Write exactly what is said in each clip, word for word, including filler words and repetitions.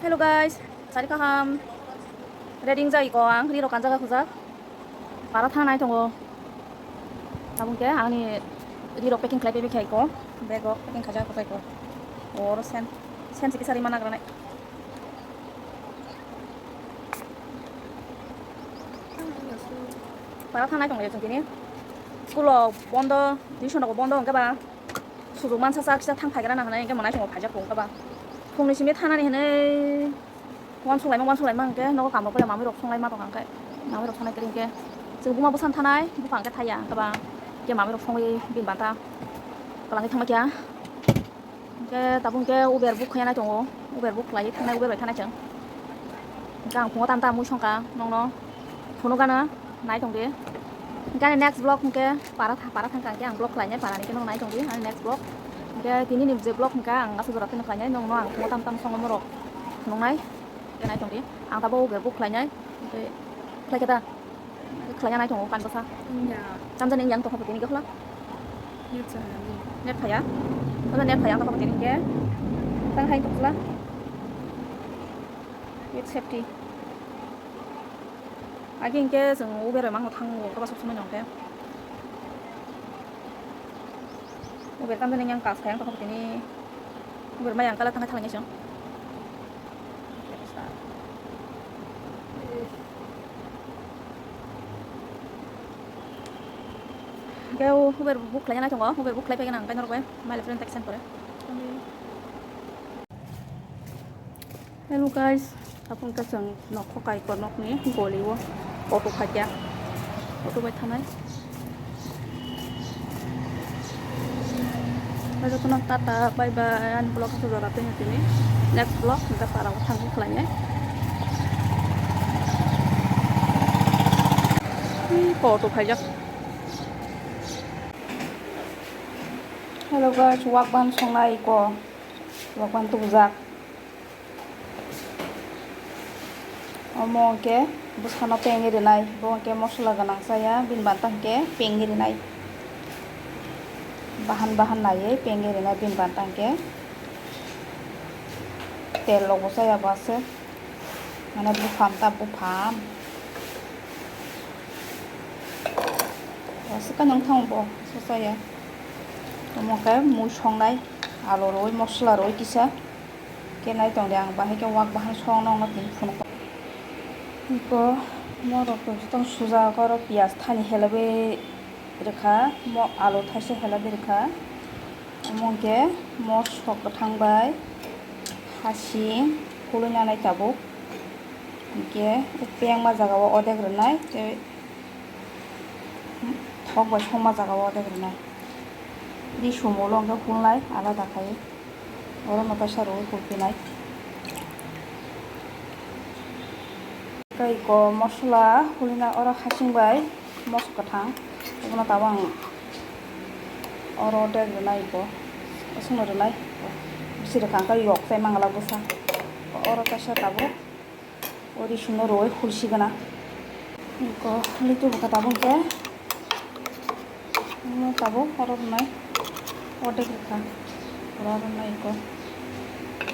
Hello guys, sari kaham. Ready wngjago ang, ri rok kanjak khujak. Para thangnai tongo. Tabuk khe ani ri rok packing khlai pai khaiko. Bag rok packing khaijak khaiko. Oro sen, sen sikisa ri mana granai. Para thangnai tongo chwng tini. School rok bondo, tuition rok bondo hwnkhe ba. Sujuk mansa sa kisa thang phaigrana hinwi hwnkhe mwnaisongo phaijak kung khe ba. Phungni simi thanani hinwi uansuk laima, uansuk laima hwnkhe nogo kam rok bai mamui rok songlai ma tongkha hwnkhe mamui rok songnai kwrwi hwnkhe chwng buma bwsano thanai bupha hwnkhe thaiya hwnkhe ba hwnkhe mamui rok songwi bini banta kwlangwi thangma kha. Hwnkhe tabuk hwnkhe Uber book khaina tongo, Uber book khlaiwi thangnai, Uber bai thangnai chwng. Hwnkhe ang phungo tam tam mui songkha nokno. Phunukgano nai tongdi. Hwnkhe ani next vlog hwnkhe para tha-, para thangkha hwnkhe ang vlog khlainai, parani khe nwng nai tongdi ani next vlog. Hwnkhe tinini je vlog hwnkhe ang aswk jora phano khlainai, nwngno ang phungo tam tam songo morok phunuknai. Hwnkhe nai tongdi. Ang tabuk Uber book khlainai. Hwnkhe khlaikhe da? Khlaina nai tongo kan bwsa. Tamjani yang tongkha putini khe khwlak. Net phaiya. Oda net phaiya ang tongkha putini khe. Tang hai tongkhwla. With safety. Agi hwnkhe chwng Uber bai mango thango, koba sok somoi nong khe. Uber tamjani yang kas khe ang tongkha putini. Uber mai ang kala tang hai thalangya chwng. Hwnkhe o Uber book khlaina nai tongo, Uber book khlai phaikhe nang khe norok bai maila friend text send kore. Hello guys, tabuk khe chwng nokho kaikor nokni goli o auto phaikha, auto bai thanai. Jotono tata bye bye, ani vlog khe jora twi tini next vlog hwnkhe para o thangwi khlainai. Ui, auto phaijak. Hello guys, wak ban songnai ko, wak ban tubujak. Omo hwnkhe bwsano pengwi rwnai, bo hwnkhe mosola gwnang chaya, bini banta hwnkhe pengwi rwnai. Bahan bahan naiwi pengwi rwnai bini banta hwnkhe. Tel rokbo chaya bo aswk, mane bupham ta bupham. Aswk khe nwng thango bo, aswk chaya. Omo hwnkhe mui songnai, alu rwui, mosola rwui kisa. Khe nai tongdi ang bahai khe wak bahan song nokno tini phunukgo. Iko morok to tong sujak oro piyaj thani helebwi rwkha, mo alu thaisa helebwi rwkha. Omo hwnkhe moso kwthang bai hasing hului nanai tabuk. Hwnkhe pengma jaga o odek rwnai tei thok bai songma jaga o odek rwnai. Ri sumo ulo hwnkhe hulnai alada khai. Oro no kaisa rwui hupinai. Tei iko mosola hulina oro hasing bai mos kwthang. Obono tabuk ang oro dek rwnai iko. Aswkno rwnai. Bisi rwkha hwnkhe yok chai mangala bwsa. Oro kaisa tabuk. O risumno rwui hulsi gana. Iko litu bwkha tabuk khe. Omo tabuk oro rwnai. Ordek rwkha. Oro rwnai iko.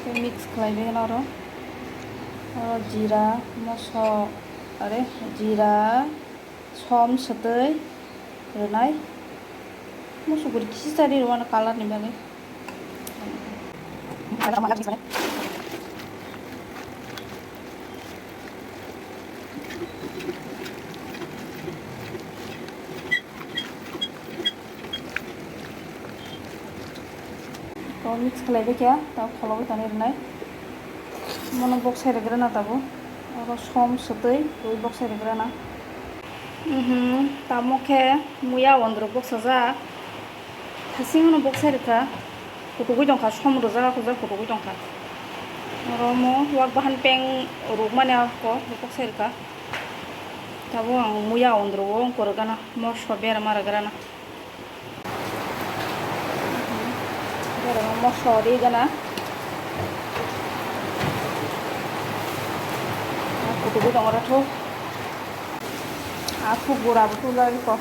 Tei mix khlai bai gana oro. Oro jira, moso, are jira, som swtwi rwnai. Moso guri kisa chari rwmano color ni bagwi. To mix khlai bai khe, to kholobwi tonwi rwnai. Mono boksai rwgrana tabuk. Oro som swtwi twi boksai rwgrana. Mhm, tamo khe muya ondro boksajak. Hasing no boksai rwkha. Kutugwi tongkha, som rwjak, kutugwi tongkha. Oro omo wak bahan peng rwkmani ako boksai rwkha. Tabuk ang muya ondro o wngkha rwgana, moso berama rwgrana. Berama moso ri gana. Kutugwi tongo rw thok. Aku gura bo tula iko.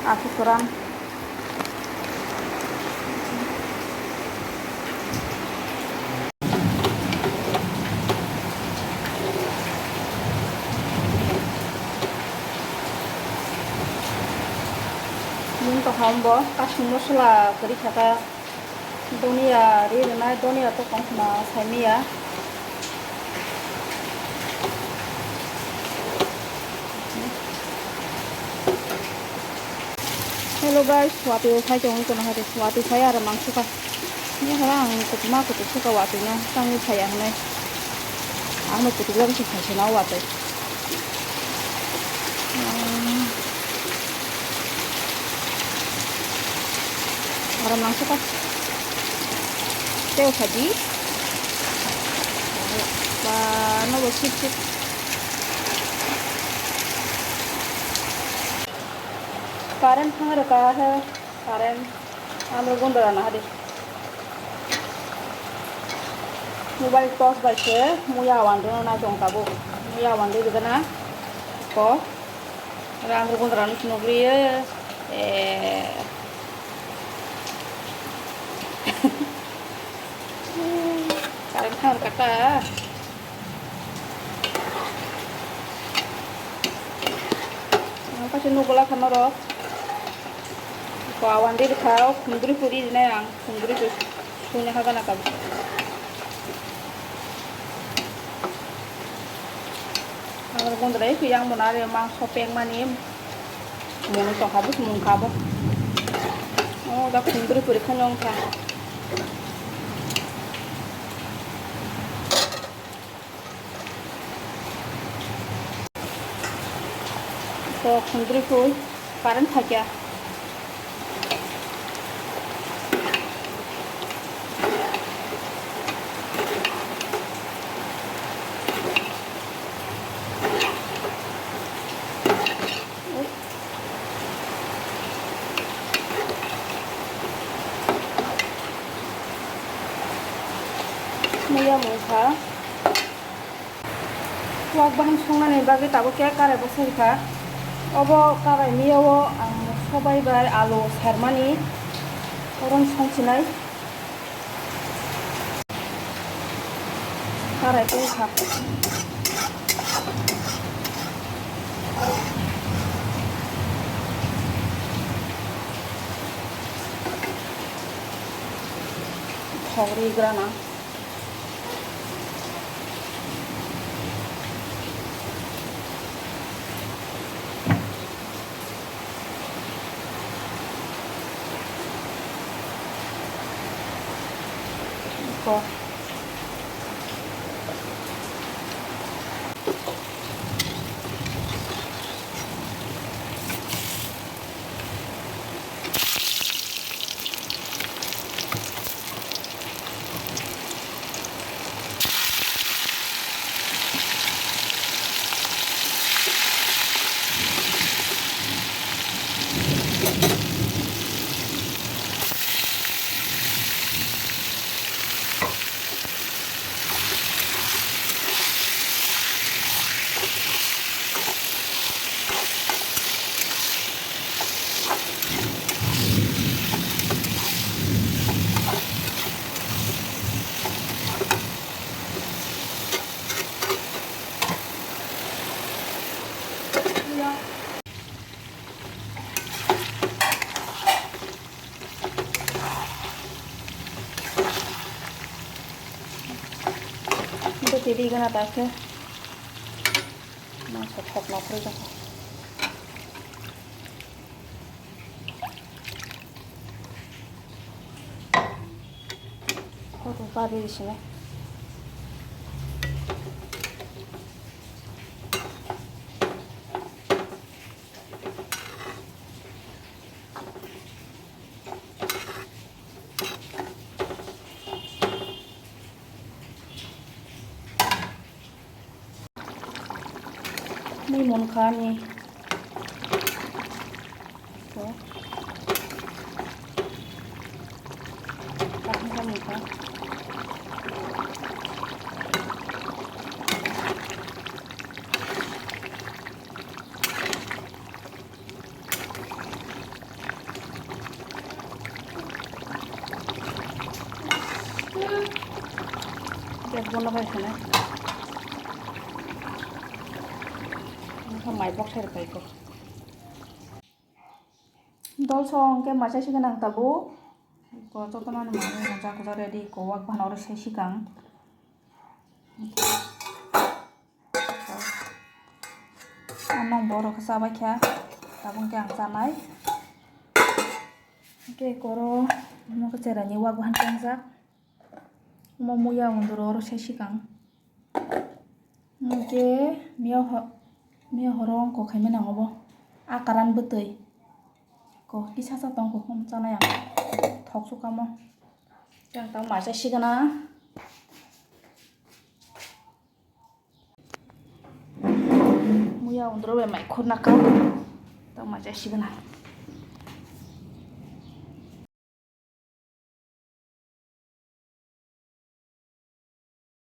Aku kwran. Thombo kasing mosola kwrwi kha kha, donia ri rwnai, donia to kong khna saimaya. Hello guys, watwi phai tongo kono hade, watwi phai aro mangso kha. Ni hora ang kutuma kutu suka watwi no tangwi phai ang nai. Ang no kutu lam si phai se na watwi. Aro mangso kha. Teo kha di. Ba no bo sip sip. Current thang rwkha he, current. Ano gundra na hadi. Mobile torch bai se muya wandi no nai tong tabuk. Muya wandi gana ko. Ano gundra no nugri ye. Eh. Current thang rwkha ta. Ang kaisa nugula kha norok. Ko awan di kha, o khumdri puri dinai ang, khumdri puri suni kha gana kabu. Ang gundrai khe yang mona re mangso pek mani. Mung tong kha bo, mung kha bo. O da khumdri puri kha nyong kha. To khumdri pui current thakya. Muya mungkha. Wak bahai songnani bagwi tabuk khe karai bo sori kha. Obo karai miyao ang sobai bai alu sermani, oron songchinai. Karai twi kha. Khogri grana. Bete di gana ta khe. Mangso thok nokhroi jokho. Kotor pari sini. Ni mon kha ni. Ko. Kaham kha mon kha. Gas bono khai khana. Wngkha mai bok sai rwkha iko. Dol song khe maisa sikhe nang tabuk. Ko jotono ni manwi rwngjak kujak ready ko wak bahan oro se sikang. Ano borok khe chabai kha tabuk khe ang chanai. Khe koro omo khe cherai ni wak bahan tengjak. Omo muya unduro oro se sikang. Hwnkhe miya ho-, miya horo wngkok khaimani ang obo. A karan bwtwi. Ko kisa sa tongkho, omo chanai ang. Thok sukamo. Yang tang maisa sigana. Muya unduro bai mai khurna kha. Tang maisa sigana.